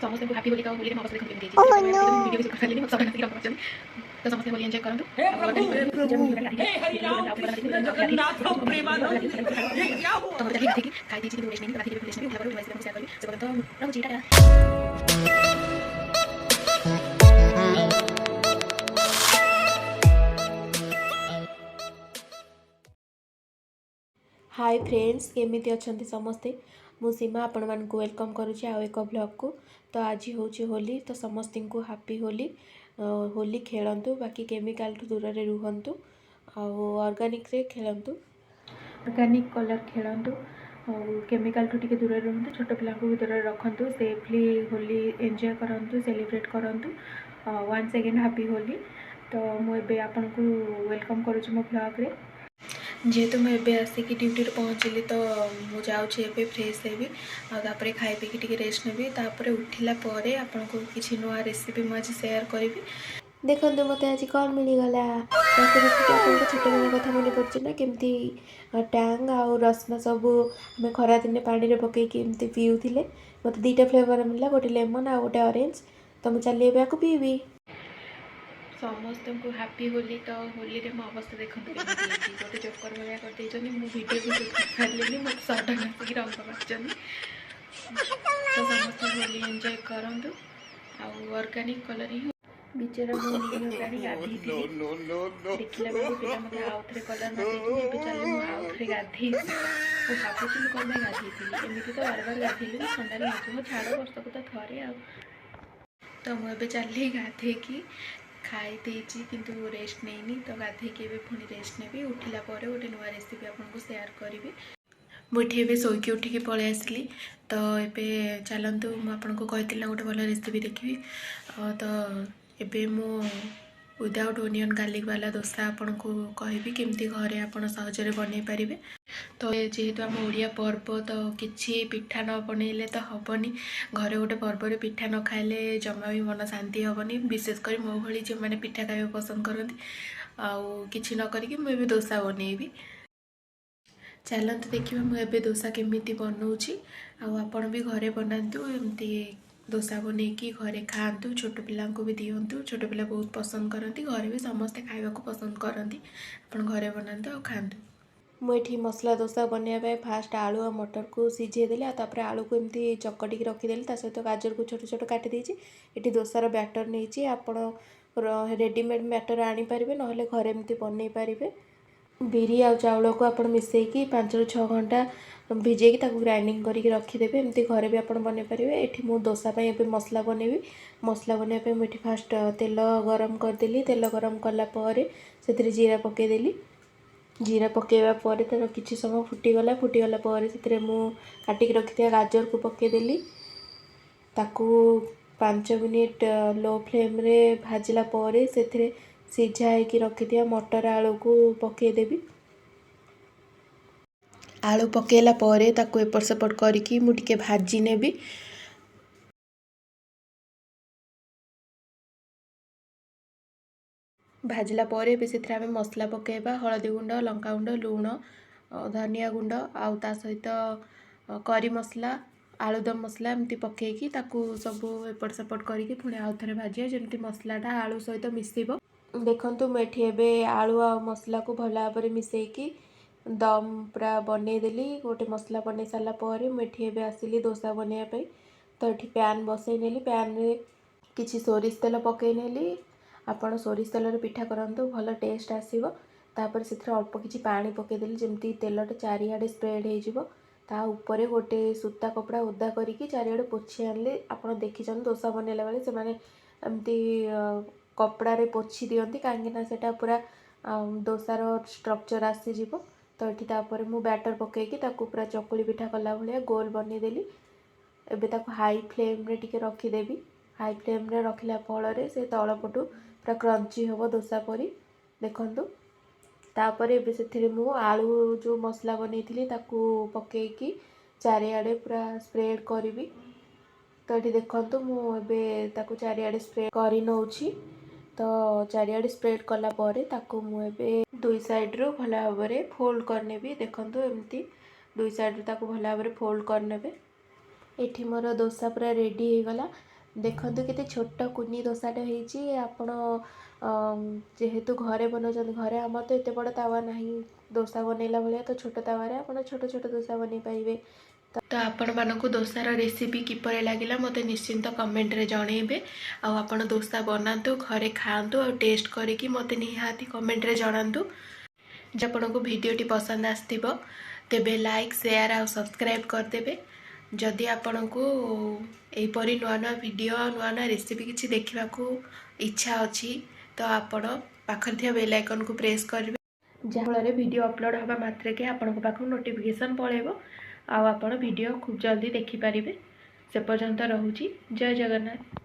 ସମସ୍ତଙ୍କୁ ହାପି ହୋଲି। ଆଉ ହୋଲିରେ ମୋ ଅବସ୍ଥା ଦେଖନ୍ତୁ କେମିତି ହେଇଛି। ଭିଡ଼ିଓ ବି କରିସାରିଲିନି, ମୋତେ ସଡନ୍ ଆସିକି ରଙ୍ଗ ମାରିଛନ୍ତି। ତ ସମସ୍ତେ ହୋଲି ଏନ୍ଜୟ କରନ୍ତୁ। हे प्रभु, हे हरि राम कृष्ण जगन्नाथ प्रेमानंद, ये क्या हुआ? ତ ମୋତେ ଗାଧେଇକି ଖାଇ ଦେଇଛି, କିନ୍ତୁ ରେଷ୍ଟ ନେଇନି। ତ ଗାଧେଇକି ରେଷ୍ଟ ନେବି, ଉଠିଲା ପରେ ରେସିପି ସେୟାର କରିବି। ସେ ପର୍ଯ୍ୟନ୍ତ ରହୁଛି, ଟାଟା। ହାଇ ଫ୍ରେଣ୍ଡସ୍, କେମିତି ଅଛନ୍ତି ସମସ୍ତେ? ମୁଁ ସୀମା ଆପଣମାନଙ୍କୁ welcome କରୁଛି ଆଉ ଏକ ବ୍ଲଗ୍କୁ। ତ ଆଜି ହେଉଛି ହୋଲି, ତ ସମସ୍ତଙ୍କୁ ହାପି ହୋଲି। ହୋଲି ଖେଳନ୍ତୁ, ବାକି କେମିକାଲଠୁ ଦୂରରେ ରୁହନ୍ତୁ ଆଉ ଅର୍ଗାନିକ୍ରେ ଖେଳନ୍ତୁ, ଅର୍ଗାନିକ୍ କଲର୍ ଖେଳନ୍ତୁ ଆଉ କେମିକାଲଠୁ ଟିକେ ଦୂରରେ ରୁହନ୍ତୁ। ଛୋଟ ପିଲାଙ୍କୁ ବି ଦୂରରେ ରଖନ୍ତୁ। ସେଫଲି ହୋଲି ଏନ୍ଜୟ କରନ୍ତୁ, ସେଲିବ୍ରେଟ୍ କରନ୍ତୁ। Once again happy Holi. ତ ମୁଁ ଏବେ ଆପଣଙ୍କୁ welcome କରୁଛି ମୋ ବ୍ଲଗ୍ରେ। ଯେହେତୁ ମୁଁ ଏବେ ଆସିକି ଡ୍ୟୁଟିରୁ ପହଞ୍ଚିଲି, ତ ମୁଁ ଯାଉଛି ଏବେ ଫ୍ରେଶ୍ ହେବି ଆଉ ତାପରେ ଖାଇ ପିଇକି ଟିକେ ରେଷ୍ଟ ନେବି। ତାପରେ ଉଠିଲା ପରେ ଆପଣଙ୍କୁ କିଛି ନୂଆ ରେସିପି ମୁଁ ଆଜି ସେୟାର କରିବି। ଦେଖନ୍ତୁ, ମୋତେ ଆଜି କ'ଣ ମିଳିଗଲା। ତାକୁ ଦେଖିକି ଆପଣଙ୍କ ଛୋଟବେଳ କଥା ମନେ ପଡ଼ୁଛି ନା? କେମିତି ଟ୍ୟାଙ୍ଗ ଆଉ ରସନା ସବୁ ଆମେ ଖରାଦିନେ ପାଣିରେ ପକେଇକି ଏମିତି ପିଉଥିଲେ। ମୋତେ ଦୁଇଟା ଫ୍ଲେଭର୍ ମିଳିଲା, ଗୋଟେ ଲେମନ୍ ଆଉ ଗୋଟେ ଅରେଞ୍ଜ। ତ ମୁଁ ଚାଲି ଏବେ ଆକୁ ପିଇବି। ସମସ୍ତଙ୍କୁ ହାପି ହୋଲି। ତ ହୋଲିରେ ମୋ ଅବସ୍ଥା ଦେଖନ୍ତୁ କେମିତି ହେଇଛି। ଗୋଟେ ଜୋକର ଭଳିଆ କରିଦେଇଛନ୍ତି। ମୁଁ ଭିଡ଼ିଓ ବି ସୁଟ୍ କରିପାରିଲିନି, ମୋତେ ସଡନ୍ ଆସିକି ରଙ୍ଗ ମାରିଛନ୍ତି। ତ ସମସ୍ତେ ହୋଲି ଏନ୍ଜୟ କରନ୍ତୁ ଆଉ ଅର୍ଗାନିକ୍ କଲର୍ ହିଁ। ବିଚରା, ମୁଁ ନିରୀହ ପ୍ରାଣୀ ଗାଧେଇଥିଲି, ଦେଖିଲା ବେଳକୁ ପିଲା ମୋତେ ଆଉ ଥରେ କଲର୍ ମାରିଦେଇଛନ୍ତି। ଏବେ ଚାଲି ମୁଁ ଆଉ ଥରେ ଗାଧେଇବି। ମୁଁ ଭାବୁଛି ମୁଁ କ'ଣ ପାଇଁ ଗାଧେଇଥିଲି। ଏମିତି ତ ବାର ବାର ଗାଧେଇଲେ ବି ଥଣ୍ଡାରେ ହେଇଯିବ। ଛାଡ଼, ବର୍ଷକୁ ତ ଥରେ ଆଉ। ତ ମୁଁ ଏବେ ଚାଲି ଗାଧେଇକି ଖାଇ ଦେଇଛି, କିନ୍ତୁ ରେଷ୍ଟ ନେଇନି। ତ ଗାଧେଇକି ଏବେ ପୁଣି ରେଷ୍ଟ ନେବି। ଉଠିଲା ପରେ ଗୋଟେ ନୂଆ ରେସିପି ଆପଣଙ୍କୁ ସେୟାର କରିବି। ମୁଁ ଏଠି ଏବେ ଶୋଇକି ଉଠିକି ପଳେଇ ଆସିଲି। ତ ଏବେ ଚାଲନ୍ତୁ, ମୁଁ ଆପଣଙ୍କୁ କହିଥିଲି ନା ଗୋଟେ ଭଲ ରେସିପି ଦେଖିବି। ତ ଏବେ ମୁଁ ୱିଦାଉଟ୍ ଓନିଅନ୍ ଗାର୍ଲିକ୍ ବାଲା ଦୋସା ଆପଣଙ୍କୁ କହିବି, କେମିତି ଘରେ ଆପଣ ସହଜରେ ବନେଇ ପାରିବେ। ତ ଯେହେତୁ ଆମ ଓଡ଼ିଆ ପର୍ବ, ତ କିଛି ପିଠା ନ ବନେଇଲେ ତ ହେବନି। ଘରେ ଗୋଟେ ପର୍ବରେ ପିଠା ନ ଖାଇଲେ ଜମା ବି ମନ ଶାନ୍ତି ହେବନି, ବିଶେଷ କରି ମୋ ଭଳି ଯେଉଁମାନେ ପିଠା ଖାଇବାକୁ ପସନ୍ଦ କରନ୍ତି। ଆଉ କିଛି ନ କରିକି ମୁଁ ଏବେ ଦୋସା ବନେଇବି। ଚାଲନ୍ତୁ ଦେଖିବା ମୁଁ ଏବେ ଦୋସା କେମିତି ବନଉଛି। ଆଉ ଆପଣ ବି ଘରେ ବନାନ୍ତୁ, ଏମିତି ଦୋସା ବନେଇକି ଘରେ ଖାଆନ୍ତୁ, ଛୋଟ ପିଲାଙ୍କୁ ବି ଦିଅନ୍ତୁ। ଛୋଟ ପିଲା ବହୁତ ପସନ୍ଦ କରନ୍ତି, ଘରେ ବି ସମସ୍ତେ ଖାଇବାକୁ ପସନ୍ଦ କରନ୍ତି। ଆପଣ ଘରେ ବନାନ୍ତୁ ଆଉ ଖାଆନ୍ତୁ। ମୁଁ ଏଠି ମସଲା ଦୋସା ବନେଇବା ପାଇଁ ଫାଷ୍ଟ ଆଳୁ ଆଉ ମଟରକୁ ସିଝେଇ ଦେଲି ଆଉ ତାପରେ ଆଳୁକୁ ଏମିତି ଚକଟିକି ରଖିଦେଲି। ତା ସହିତ ଗାଜରକୁ ଛୋଟ ଛୋଟ କାଟି ଦେଇଛି। ଏଠି ଦୋସାର ବ୍ୟାଟର୍ ନେଇଛି। ଆପଣ ରେଡ଼ିମେଡ଼୍ ବ୍ୟାଟର୍ ଆଣିପାରିବେ, ନହେଲେ ଘରେ ଏମିତି ବନେଇ ପାରିବେ। ବିରି ଆଉ ଚାଉଳକୁ ଆପଣ ମିଶାଇକି 5ରୁ 6 ଘଣ୍ଟା ଭିଜେଇକି ତାକୁ ଗ୍ରାଇଣ୍ଡିଙ୍ଗ କରିକି ରଖିଦେବେ। ଏମିତି ଘରେ ବି ଆପଣ ବନେଇ ପାରିବେ। ଏଠି ମୁଁ ଦୋସା ପାଇଁ ଏବେ ମସଲା ବନେଇବି। ମସଲା ବନେଇବା ପାଇଁ ମୁଁ ଏଠି ଫାଷ୍ଟ ତେଲ ଗରମ କରିଦେଲି। ତେଲ ଗରମ କଲା ପରେ ସେଥିରେ ଜିରା ପକାଇଦେଲି। ଜିରା ପକାଇବା ପରେ ତା'ର କିଛି ସମୟ ଫୁଟିଗଲା। ଫୁଟିଗଲା ପରେ ସେଥିରେ ମୁଁ କାଟିକି ରଖିଥିବା ଗାଜରକୁ ପକାଇଦେଲି। ତାକୁ 5 ମିନିଟ୍ ଲୋ ଫ୍ଲେମ୍ରେ ଭାଜିଲା ପରେ ସେଥିରେ ସିଝା ହେଇକି ରଖିଥିବା ମଟର ଆଳୁକୁ ପକାଇଦେବି। ଆଳୁ ପକାଇଲା ପରେ ତାକୁ ଏପଟ ସେପଟ କରିକି ମୁଁ ଟିକେ ଭାଜି ନେବି। ଭାଜିଲା ପରେ ଏବେ ସେଥିରେ ଆମେ ମସଲା ପକାଇବା। ହଳଦୀ ଗୁଣ୍ଡ, ଲଙ୍କାଗୁଣ୍ଡ, ଲୁଣ, ଧନିଆ ଗୁଣ୍ଡ ଆଉ ତା ସହିତ କରି ମସଲା, ଆଳୁଦମ ମସଲା ଏମିତି ପକାଇକି ତାକୁ ସବୁ ଏପଟ ସେପଟ କରିକି ପୁଣି ଆଉ ଥରେ ଭାଜିବା, ଯେମିତି ମସଲାଟା ଆଳୁ ସହିତ ମିଶିବ। ଦେଖନ୍ତୁ, ମୁଁ ଏଠି ଏବେ ଆଳୁ ଆଉ ମସଲାକୁ ଭଲ ଭାବରେ ମିଶାଇକି ଦମ୍ ପୁରା ବନେଇଦେଲି ଗୋଟେ। ମସଲା ବନେଇ ସାରିଲା ପରେ ମୁଁ ଏଠି ଏବେ ଆସିଲି ଦୋସା ବନେଇବା ପାଇଁ। ତ ଏଠି ପ୍ୟାନ୍ ବସେଇ ନେଲି। ପ୍ୟାନ୍ରେ କିଛି ସୋରିଷ ତେଲ ପକାଇ ନେଲି। ଆପଣ ସୋରିଷ ତେଲରେ ପିଠା କରନ୍ତୁ, ଭଲ ଟେଷ୍ଟ ଆସିବ। ତାପରେ ସେଥିରେ ଅଳ୍ପ କିଛି ପାଣି ପକାଇଦେଲି, ଯେମିତି ତେଲଟା ଚାରିଆଡ଼େ ସ୍ପ୍ରେଡ଼୍ ହେଇଯିବ। ତା ଉପରେ ଗୋଟେ ସୂତା କପଡ଼ା ଓଦା କରିକି ଚାରିଆଡ଼େ ପୋଛି ଆଣିଲି। ଆପଣ ଦେଖିଛନ୍ତି, ଦୋସା ବନେଇଲା ବେଳେ ସେମାନେ ଏମିତି କପଡ଼ାରେ ପୋଛି ଦିଅନ୍ତି, କାହିଁକିନା ସେଇଟା ପୁରା ଦୋସାର ଷ୍ଟ୍ରକ୍ଚର୍ ଆସିଯିବ। ତ ଏଠି ତାପରେ ମୁଁ ବ୍ୟାଟର୍ ପକାଇକି ତାକୁ ପୁରା ଚକୁଳି ପିଠା କଲା ଭଳିଆ ଗୋଲ ବନେଇଦେଲି। ଏବେ ତାକୁ ହାଇ ଫ୍ଲେମ୍ରେ ଟିକେ ରଖିଦେବି। ହାଇ ଫ୍ଲେମ୍ରେ ରଖିଲା ଫଳରେ ସେ ତଳ ପଟୁ ପୁରା କ୍ରଞ୍ଚି ହେବ ଦୋସା ପରି। ଦେଖନ୍ତୁ, ତାପରେ ଏବେ ସେଥିରେ ମୁଁ ଆଳୁ ଯେଉଁ ମସଲା ବନେଇଥିଲି, ତାକୁ ପକାଇକି ଚାରିଆଡ଼େ ପୁରା ସ୍ପ୍ରେଡ଼୍ କରିବି। ତ ଏଠି ଦେଖନ୍ତୁ, ମୁଁ ଏବେ ତାକୁ ଚାରିଆଡ଼େ ସ୍ପ୍ରେ କରି ନେଉଛି। ତ ଚାରିଆଡ଼େ ସ୍ପ୍ରେଡ଼୍ କଲା ପରେ ତାକୁ ମୁଁ ଏବେ ଦୁଇ ସାଇଡ଼୍ରୁ ଭଲ ଭାବରେ ଫୋଲ୍ଡ କରିନେବି। ଦେଖନ୍ତୁ, ଏମିତି ଦୁଇ ସାଇଡ଼୍ରୁ ତାକୁ ଭଲ ଭାବରେ ଫୋଲ୍ଡ କରିନେବେ। ଏଠି ମୋର ଦୋସା ପୁରା ରେଡ଼ି ହେଇଗଲା। ଦେଖନ୍ତୁ କେତେ ଛୋଟ କୁନି ଦୋସାଟା ହେଇଛି। ଆପଣ ଯେହେତୁ ଘରେ ବନାଉଛନ୍ତି, ଘରେ ଆମର ତ ଏତେ ବଡ଼ ତାୱା ନାହିଁ ଦୋସା ବନେଇଲା ଭଳିଆ, ତ ଛୋଟ ତାୱାରେ ଆପଣ ଛୋଟ ଛୋଟ ଦୋସା ବନେଇ ପାରିବେ। ତ ଆପଣମାନଙ୍କୁ ଦୋସାର ରେସିପି କିପରି ଲାଗିଲା, ମୋତେ ନିଶ୍ଚିନ୍ତ କମେଣ୍ଟରେ ଜଣେଇବେ। ଆଉ ଆପଣ ଦୋସା ବନାନ୍ତୁ, ଘରେ ଖାଆନ୍ତୁ ଆଉ ଟେଷ୍ଟ କରିକି ମୋତେ ନିହାତି କମେଣ୍ଟରେ ଜଣାନ୍ତୁ। ଯଦି ଆପଣଙ୍କୁ ଭିଡ଼ିଓଟି ପସନ୍ଦ ଆସିଥିବ, ତେବେ ଲାଇକ୍, ସେୟାର ଆଉ ସବସ୍କ୍ରାଇବ୍ କରିଦେବେ। ଯଦି ଆପଣଙ୍କୁ ଏହିପରି ନୂଆ ନୂଆ ଭିଡ଼ିଓ ଆଉ ନୂଆ ନୂଆ ରେସିପି କିଛି ଦେଖିବାକୁ ଇଚ୍ଛା ଅଛି, ତ ଆପଣ ପାଖରେ ଥିବା ବେଲ୍ ଆଇକନ୍କୁ ପ୍ରେସ୍ କରିବେ, ଯାହାଫଳରେ ଭିଡ଼ିଓ ଅପଲୋଡ଼ ହେବା ମାତ୍ରକେ ଆପଣଙ୍କ ପାଖକୁ ନୋଟିଫିକେସନ୍ ପଳେଇବ ଆଉ ଆପଣ ଭିଡ଼ିଓ ଖୁବ୍ ଜଲ୍ଦି ଦେଖିପାରିବେ। ସେ ପର୍ଯ୍ୟନ୍ତ ରହୁଛି, ଜୟ ଜଗନ୍ନାଥ।